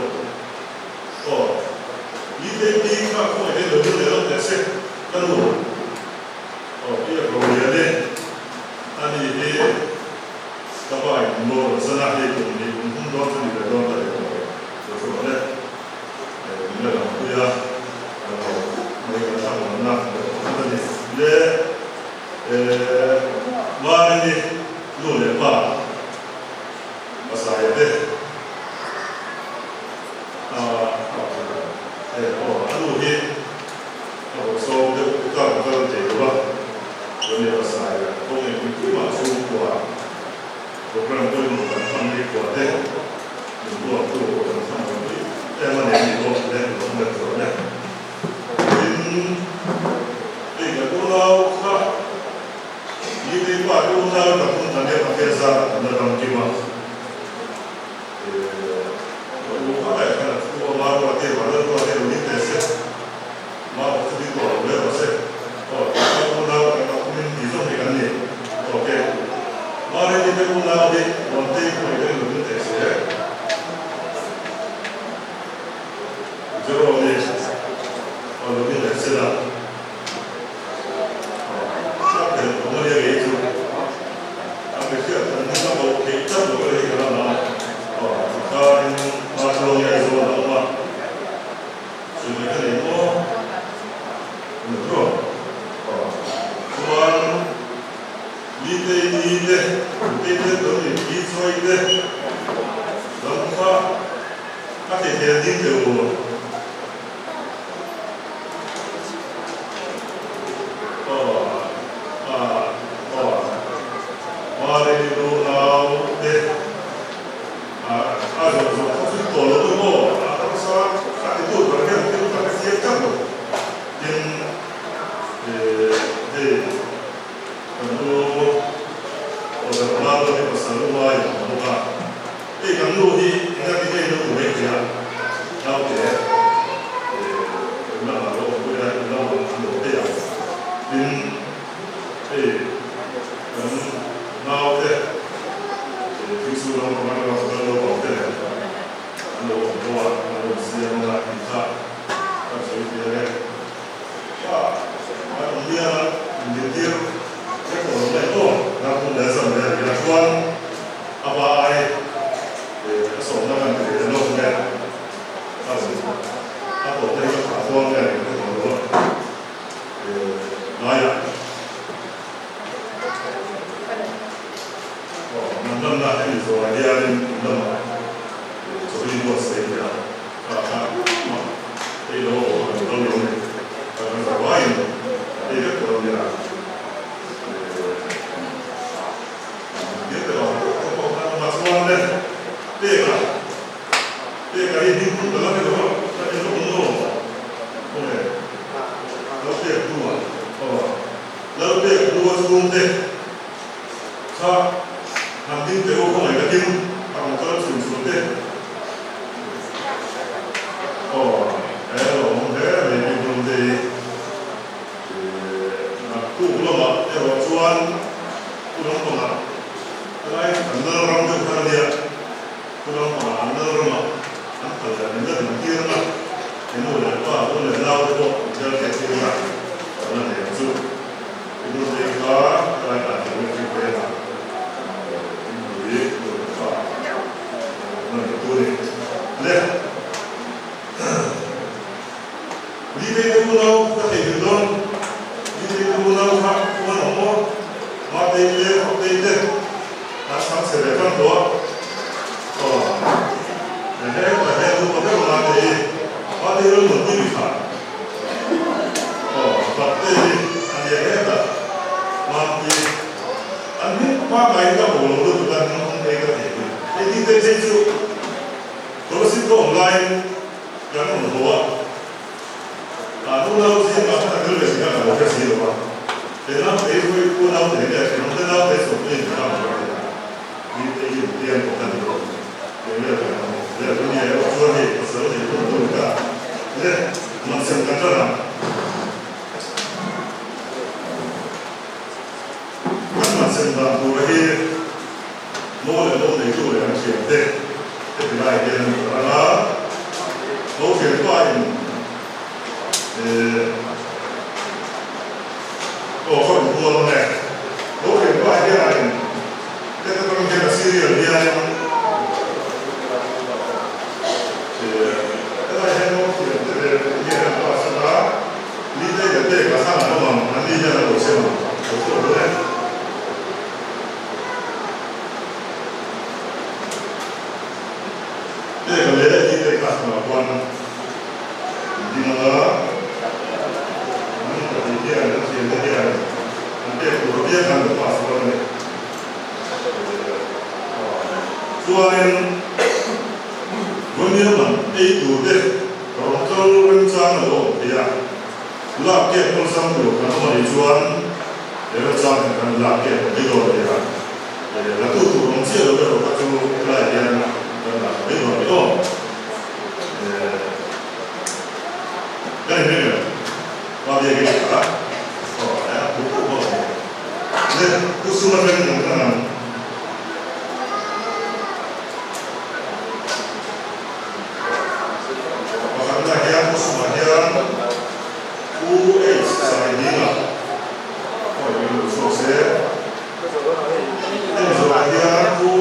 aw, Litei pi kha khawngaih hian lo ding leh lo teh se ka nu. Aw pi a ko lian e, a ni hi ka pa in min boral san a, hei kum hnih kum thum dawn chu ni ve dawn ta leh tawh lo, chu thu rawh le, min la dang pui a, ka lo mai kan thlak lam na ka tawh khat a ni. Le Marini nu leh pa Pasaia te a aw a nu hi A rawn sawm deuh kar kal thei lo a, Ronnie Pasai kawng engkim kimah chhungkua program pawimawh kan hman ni kua te min buattu pawh kan hman lo pui em a ni a ni bawk le lo awm leh tawh le. Tin, hei kan unau kha Lili pa te unau pathum kan nia Pathian zarah kan la dam kim a. hian ding teh u. Aw a aw Mari nu nau te a a zawh zawh kha chu tawh lo emaw a harsa a ti tu tur hian thil kha ka siam tlat lo. Tin hei kan u Ronaldo hi pasal u ai a bawk a, hei kan nu hi enga ti nge nu tur ei thei a, naute in lamah lo awm pui a, in lamah an lo thei ang. Tin hei kan naute thingsu lampang atanga kan naupang te leh an lo awm bawk a, an lo siam ang a tih kha kan sawi fiah e. Kha an awm hian inzirtir vek tawh lo mai aw. Ram hmun leh zam leh a nia chuan a pa ai a sawmna kan ti leh lawk nge a rawn a tawh te hi ka thah kual nge ka hre tawh lo a laiah aw man lanna hemi zawhah hianin in lamah chawi buatsaih leh a. Kha kha mah ei lo a kan kal lo ni. Kan za vaiin kan ei vek tawh a nia. Tir te vang pawh ka pawh khan mah chuan le peka peka hi hming pum ka la ni lo a ka en lawk ang aw khawnge lo pek hnua aw lo pek hnua chhungte kha han ding teh u khawngaih takin a rawn kal chhun chhun te. Aw, he lawm hle mai pi Hlumtei. Naktuk lamah erawh chuan pu lampangah helai an lal ram deuh khan a nia, pu lampangah an lal ramah an kal leh min la din tir ang a, i nu leh pa, u leh nau te pawh min hel theih tir a, kan la nei ang chu. Pi Hlumtei kha helai dan tur in ring vengah inpui nu leh pa. Hei ti te phei chu Kolasib ka awm laiin kan rawn haw a, ah nunau zingah khan a tel ve zingah ka lo hre si lo va, he naute hi hawi u naute nge thenawm te naute sawmte in ka rawn ti a, ni te hi in piang tawh a ni lo, eng vel kan awm vel chu nia erawh chuan hei pasal nei hun tur ka le man sem kan ran ang. Kan man sem dan tur hi Mo leh mo neitu leh an thiante heti lai hian an rawn a, mo thianpa in eh aw ka rawn huam ang e, mo thianpa hianin heta tang hian a serial hianin eh helai hian mo thiante leh hian an pass a, ni te leh pek a thlang an awm ang, an ni hian an lo sem ang, lo chhuak dawn e. Peka leh i peka chungah khuan an ding ang a, an pahnih hian an thiante hian an pek tur apiang khan an pass dawn a ni. Chuanin Vawniam man ei tur te rawn kal remchang a lo awm thei a, lak kek awlsam tur kan awm a nih chuan He remchang hian kan lak kek mai dawn a nia. La tu tur awm chiah lo erawh kha chu helai hian kan la mai dawn a ni aw. Kan inring em? Pa biak i tha a, aw a phu phu bawk a ni. Le, Pu Suma atangin kan hman ang. Pakhatna hian Pu Suma hian Pu H Saidinga pawh in lo chhuak se. Hemi zawhah hian Pu.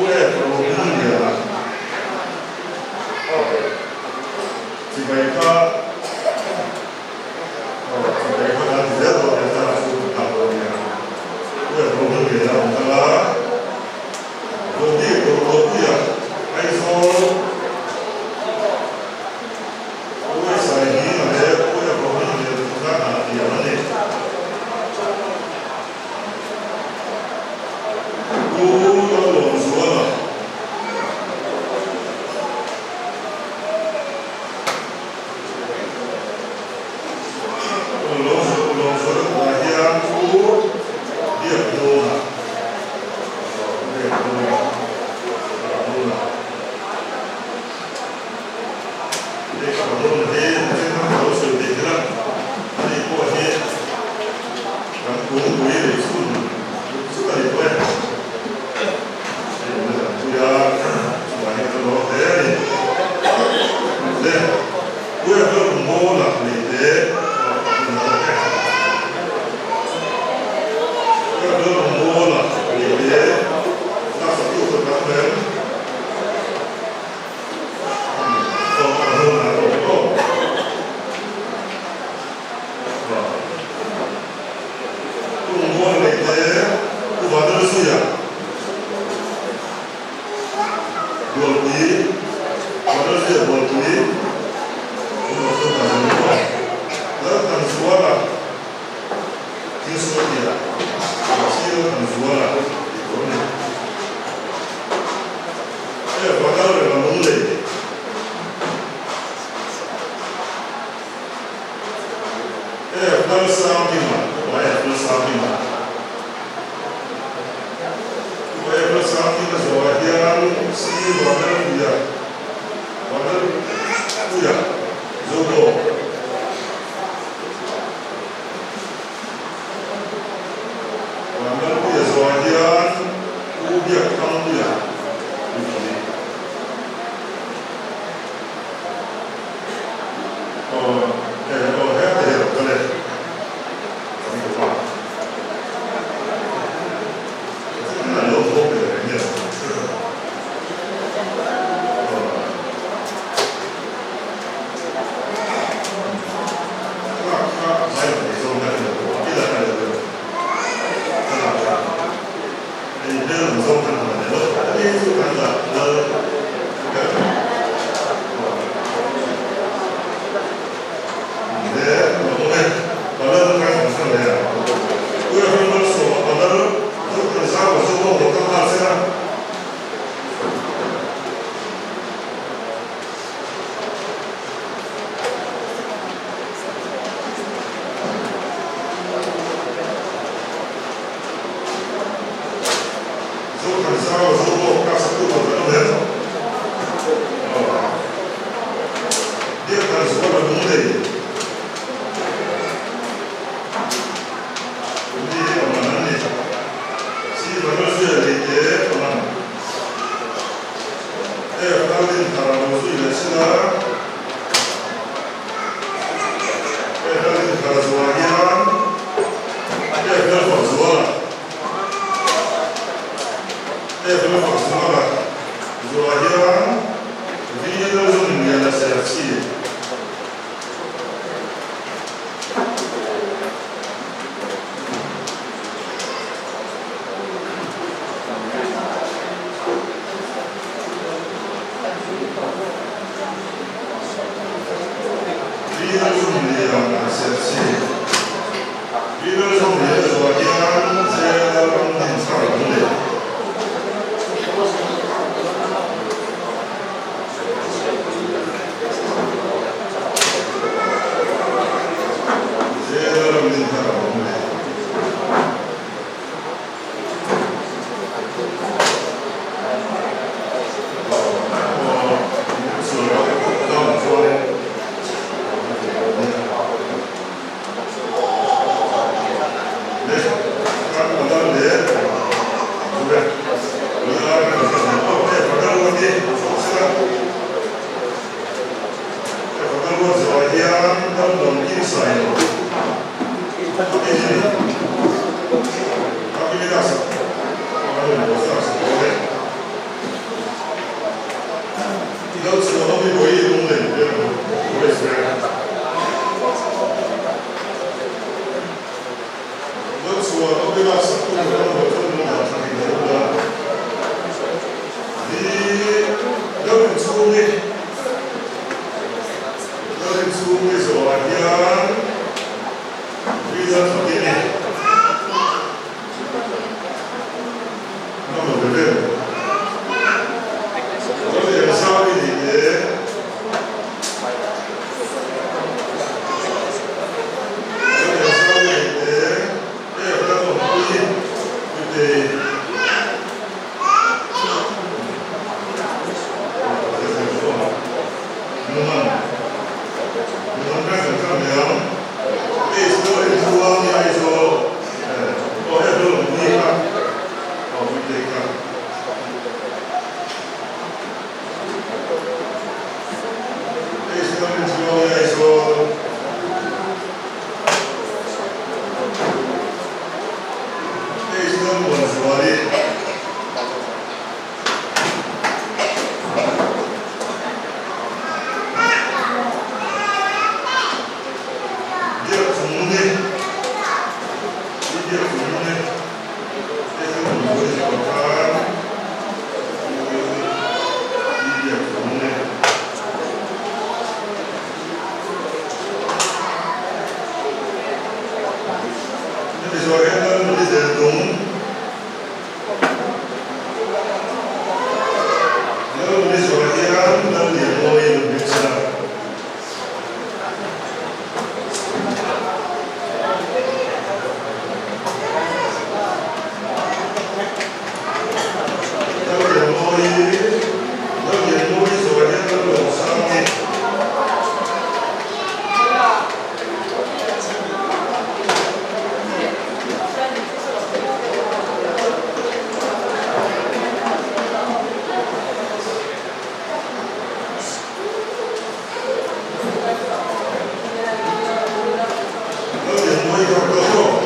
Lalnuni zawhah hian Lallianmawii rawn beng sela. Lallianmawii Lallianmawii zawhah hian Lallawmsangi. Lallianmawii kha ka hlawk.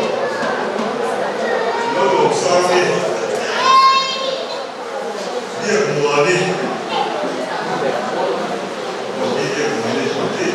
Lalawmsangi Biakmuani Aw hi Biakmuani tih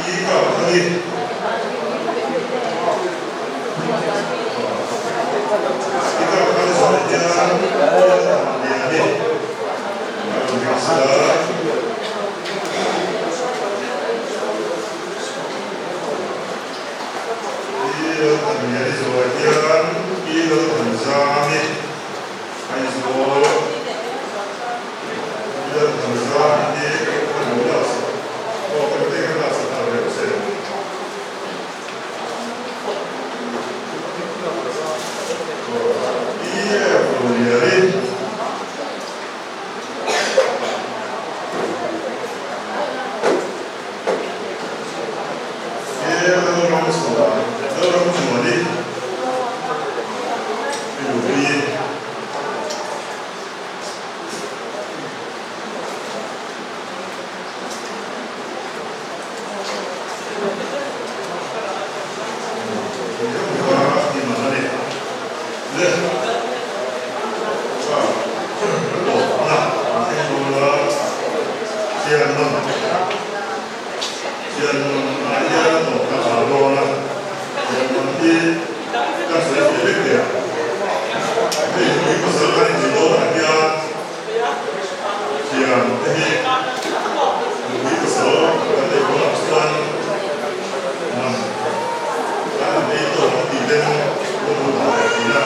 tih pawh hi kha Lalramchhuan, Lalramchhuani, i nupui. Thian te hi nupui pasal kan neih hunah chuan man kan han ei tawk ang tih ten lawm hun a awm thin a,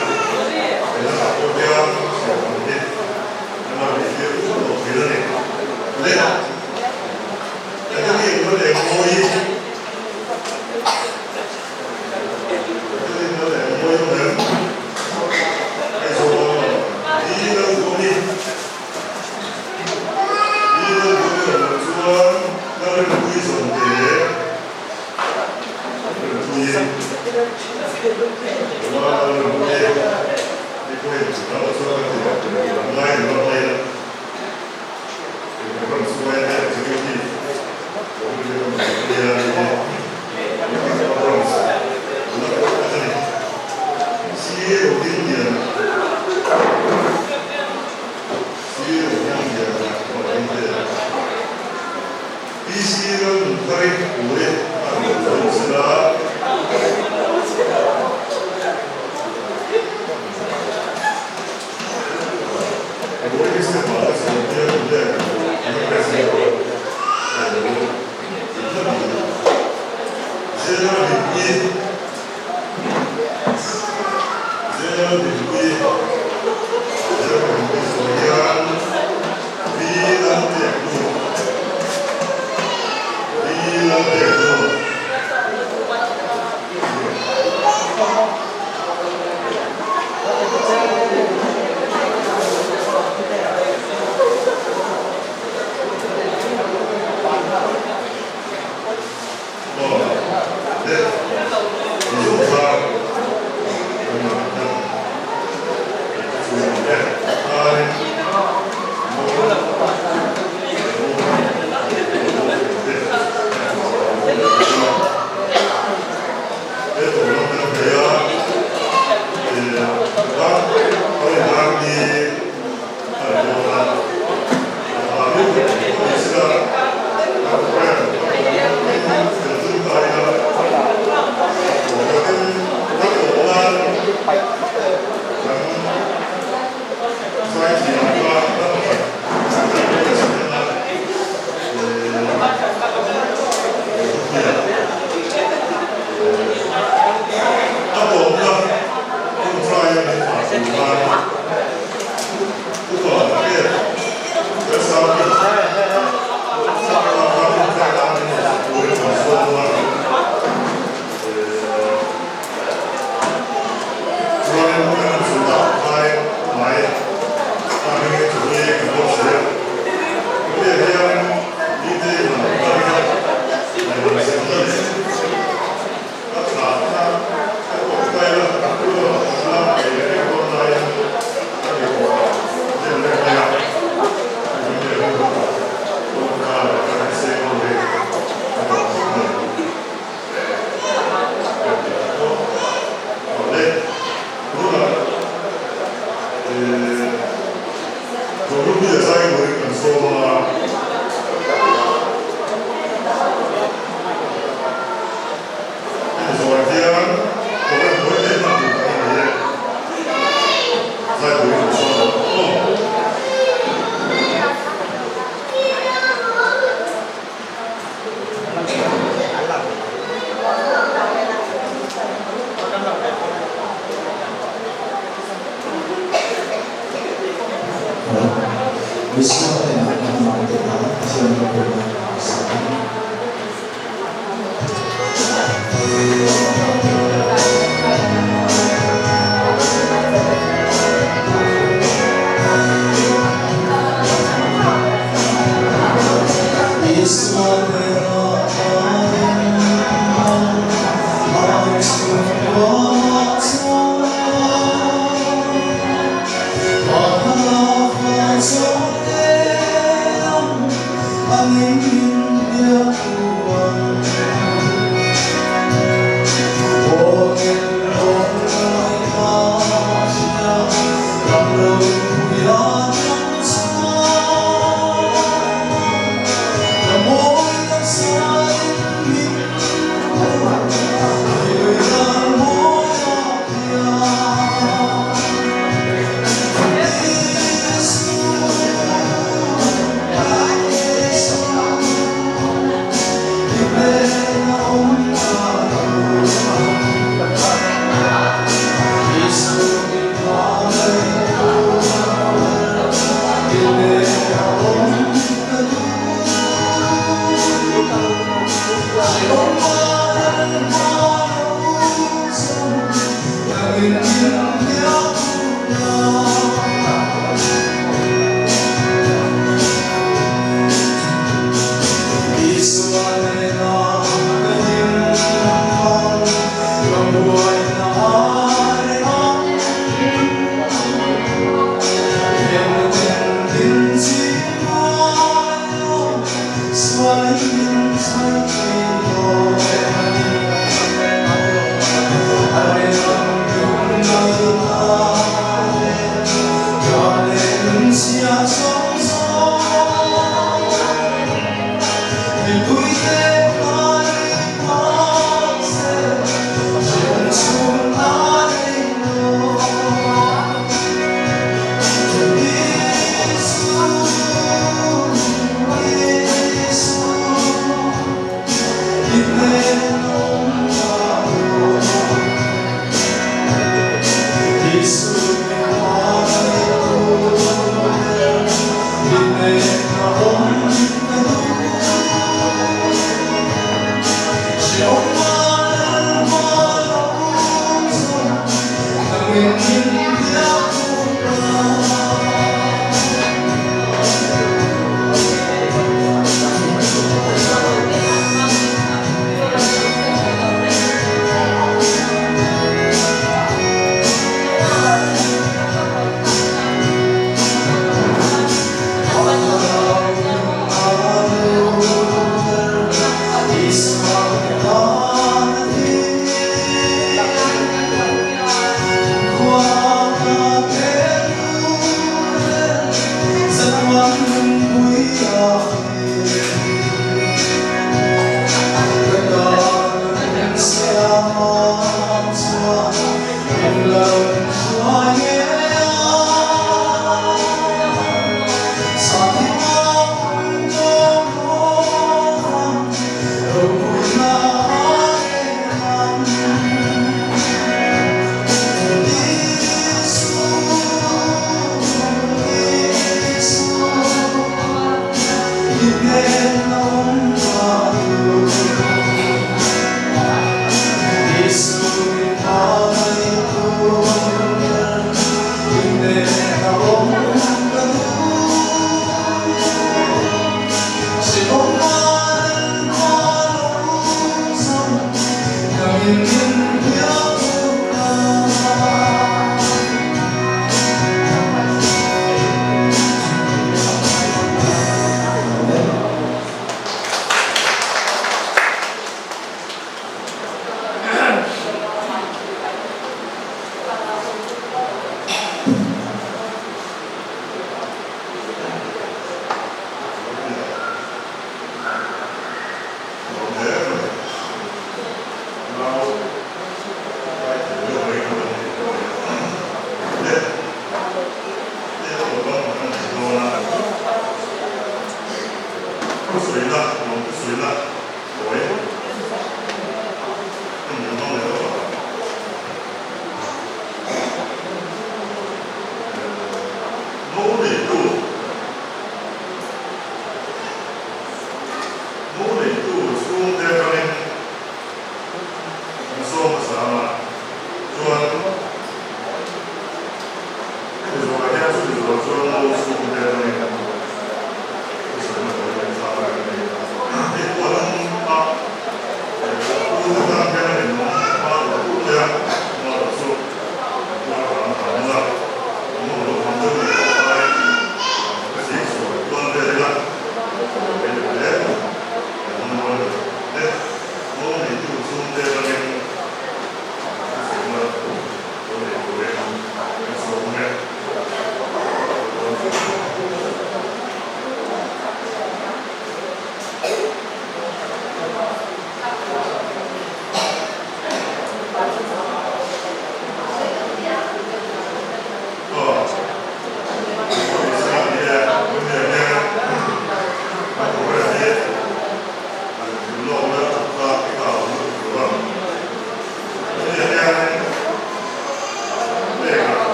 he lamah pawh hian thian man hi an lo ei tir fur tawh thin a ni. Le Adeline lo leng mawi Adeline lo leng mawi awm em? Aizawl hi lo duhawm i. PC Lalnunthari Pui a rawn zawm sela. Pui step ah te sawm hian tunge tuna president a lo ti tlat mai. General Dinpuii General Dinpuii General Dinpuii sawi hian Pi Lalteknu Pi Lalteknu.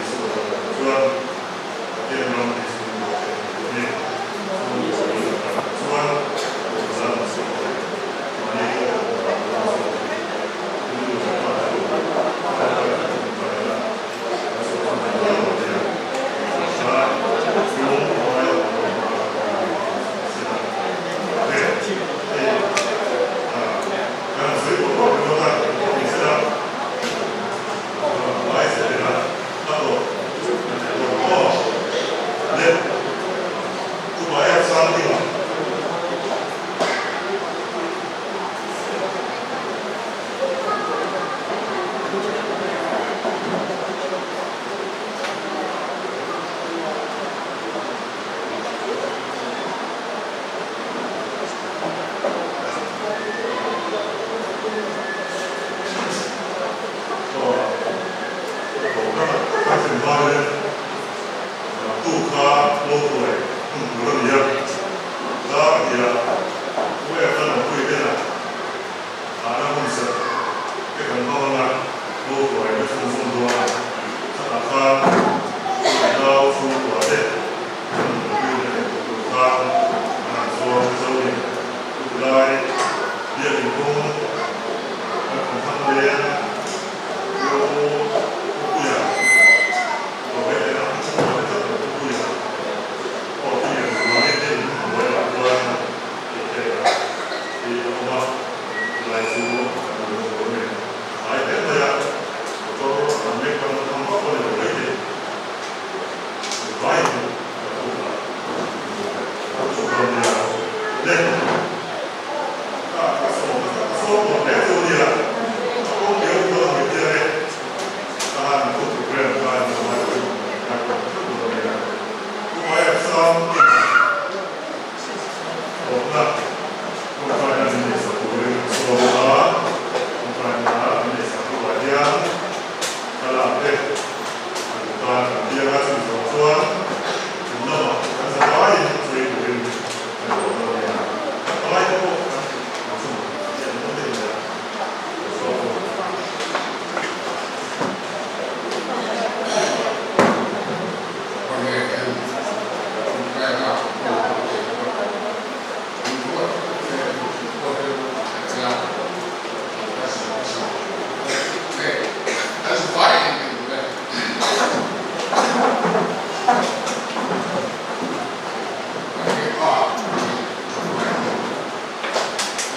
Isua a lo kal chuan Pathian ram hi chu min thlen tur a ni. Chu a lo kal chuan Zan Isua leh mahni pawh awm dan tur chu in nu leh pa te u a lo kal khat in kai a, Isua chu hmu mai lo nia. Kha chung hnuaia awm lo kha a ni tih chu a hre a. Hei kan han sawi tawh tawh ringawt a, engpawh ni sela ngai zel ila a tawp a ni tawh aw. Le chupa em sang ding ang. Kan thlen hma hian tu kha lo hruai hun tur a ni a, dar hniah UF a awmpui ten a ahna hun serh te kan hmang anga lo hruai na chhunzawm dawn a, khatah khan nau chhungkua te an awmpui na leh tur khan an han zuam Mizoin tunlai biakin kawng kan thawmhnaw leng Pu Pupuia Tawhei leh a chhungkua te tlat lo Pu Puia aw chu lian zualin te in hnuaiah chuan tih te hi a awm a, chulai chu kan lo hmu dawn e. A tlai hle mai a, motor a tam lek tam tham vak a ni lo mai thei. Vai chu ka tukah ka hmu dawn nia le. Ka ka sawm ka sawm tawh hle chu nia, a kawng keu dawn ang tia e. Ka han thu program kha in lo ngai chu ka kawm theuh dawn nia. Pu Maia Sang in tawpna tawngtaina min neihsak turin ka sawm a, tawngtaina min neihsak hnuah hian thlalak te kan tan kan biak a, chumi zawng chuan in lamah kan za vaiin chei turin kan awm dawn nia. Palai te pawh kan kan chhun tih an awm thei nia, kan sawm bawk. Awle en tawngtaina hun kan nei bawk. Min ruat te pawhin a tia ka sawi hmasa e. Kan zavaiin kan duh e. Kan hepa hi tawngtai bawk.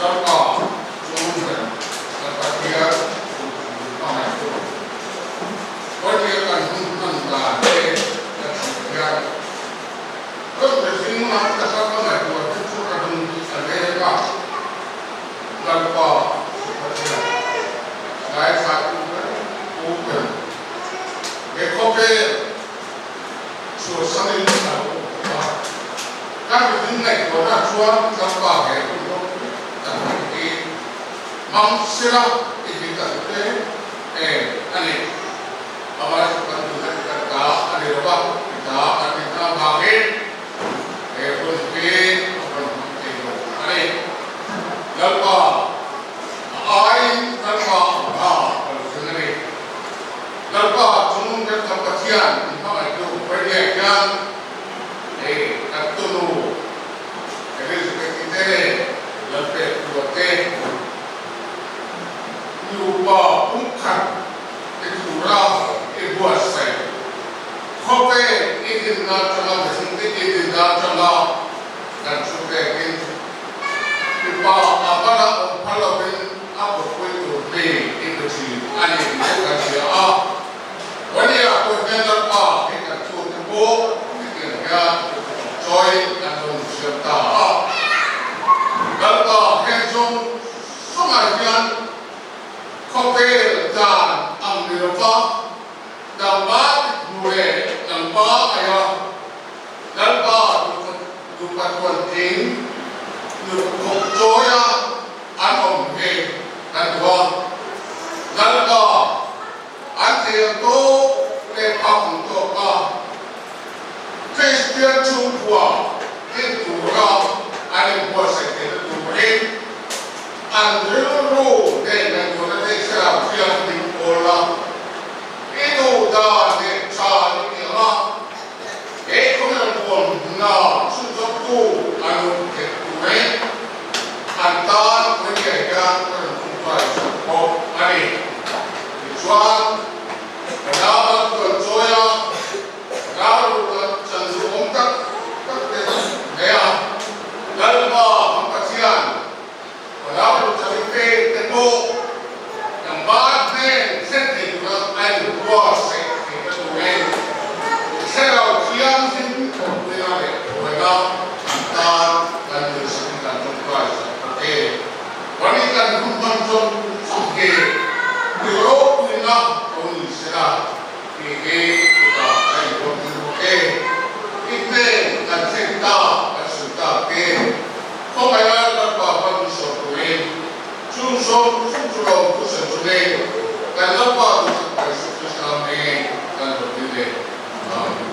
Lalpa chungber kan Pathian chu hmangaihtu. Kawlhriat kan hun hman dan te ka thlir hian kan mihring lam taka ka ngaihtuah te chu ka lung hi a leng a, Lalpa chu Pathian ngaithlatu ber pu ber he khawvel chhuahsanin a lo awm bawk a, kan mihring ngaihtuahna chuan Lalpa he hun ropui tak hi hmang sela ti hi ka hmu hle. Eng a ni? Amah chu kan tuna hi kan ta a ni lo va, i ta kan ni ta avangin he hun hi a rawn hmang thei lo a ni. Lalpa, a aiin Lalpa ang hna ka lo thleng a ni. Lalpa chung kan kan Pathian in hmangaihtu Vainia hian hei kan tunu Elizabeth-i te Lalpekhlua te, Nupa pumkhat i tura i buatsaih khawvel i dinna atanga mihringte i dinna atanga kan thu pekin mipa a bala awm phal lovin a kutpui tur mi i pe thin a ni tih chu kan hria a. Wania pawh hian Lalpa hei kan thu te pawh hetiang hian chawi an lo insiam ta a. Lalpa heng zawng Chungah hian khawvel dan ang ni lova nangma hmu leh nangma aia Lalpa nupa thuantling nupa khawp chawia an awm hi kan duh a. Lalpa an thei ang tawk leh phak ang tawka Kristian chhungkua din tura an inbuatsaih theihna turin an rilru nen ngaihtuahna theih thlarau thianghlim pawl la, i duh dan leh tha. hi chutah a inhawrtir bawk e. I hnen kan thleng ta, kan sawi tak e. Khawngaiha Lalpa hman i sawm turin chung 30 chu lawm thu sawi chungin kan Lalpa duhsak Isua Krista hmingin kan rawn dil e. Amen.